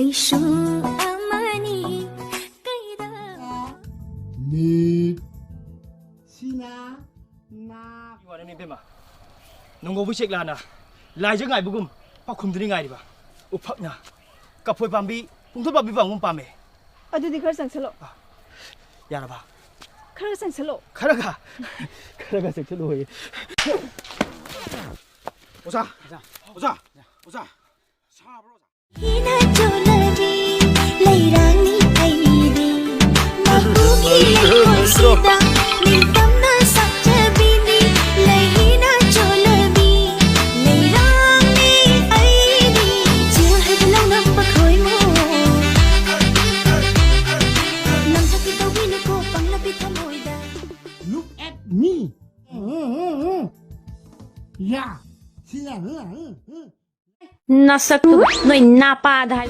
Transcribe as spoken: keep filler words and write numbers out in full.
ꯑꯩꯁꯨ ꯑꯃꯅꯤ ꯀꯩꯗ ꯃꯤꯠ ꯁꯤꯅ ꯅꯥ ꯋꯥꯔꯅꯤ ꯏꯕꯦꯝꯃ꯫ ꯅꯣꯡꯒꯧꯕ ꯎꯆꯦꯛ ꯂꯥꯅ ꯂꯥꯏꯖ ꯉꯥꯏꯕꯒꯨꯝ ꯄꯥꯎꯈꯨꯝꯗꯨꯅꯤ ꯉꯥꯏꯔꯤꯕ꯫ ꯎꯐꯛꯅ ꯀꯐꯣꯏ ꯄꯥꯝꯕꯤ ꯄꯨꯡꯊꯣꯟ ꯄꯥꯝꯕꯤ ꯄꯥꯝꯒꯨꯝ ꯄꯥꯝꯃꯦ꯫ ꯑꯗꯨꯗꯤ ꯈꯔ ꯆꯪꯁꯜꯂꯣ꯫ ꯑ, ꯌꯥꯔꯕ? ꯈꯔ ꯆꯪꯁꯜꯂꯣ꯫ ꯈꯔꯒ? ꯈꯔꯒ ꯆꯪꯁꯜꯂꯣ ꯍꯣꯏ꯫ ꯑꯣꯖꯥ! ꯑꯣꯖꯥ! ꯑꯣꯖꯥ! ꯁꯥꯕ꯭ꯔꯣ, ꯑꯣꯖꯥ? ꯍꯤꯅ ꯆꯣꯂꯕꯤ ꯂꯩꯔꯥꯡꯅꯤ ꯑꯩꯗꯤ꯫ ꯃꯄꯨꯒꯤ ꯂꯩꯀꯣꯜꯁꯤꯗ ꯅꯤꯡꯇꯝꯅ ꯁꯥꯠꯆꯕꯤꯅꯤ꯫ ꯂꯩꯍꯤꯅ ꯆꯣꯂꯕꯤ ꯂꯩꯔꯥꯡꯅꯤ ꯑꯩꯗꯤ꯫ ꯆꯤꯜ ꯍꯩꯕ ꯂꯧꯅꯝꯕ ꯈꯣꯏꯃꯨ꯫ ꯅꯝꯊꯛꯀꯤ ꯇꯧꯕꯤꯅꯨꯀꯣ ꯄꯪꯂꯕꯤ ꯊꯃꯣꯏꯗ꯫ Look at me. ꯌꯥ, ꯁꯤꯅ, ꯅꯁꯛꯇꯨ ꯅꯣꯏ ꯅꯥꯄꯥꯗ ꯍꯥꯏ꯫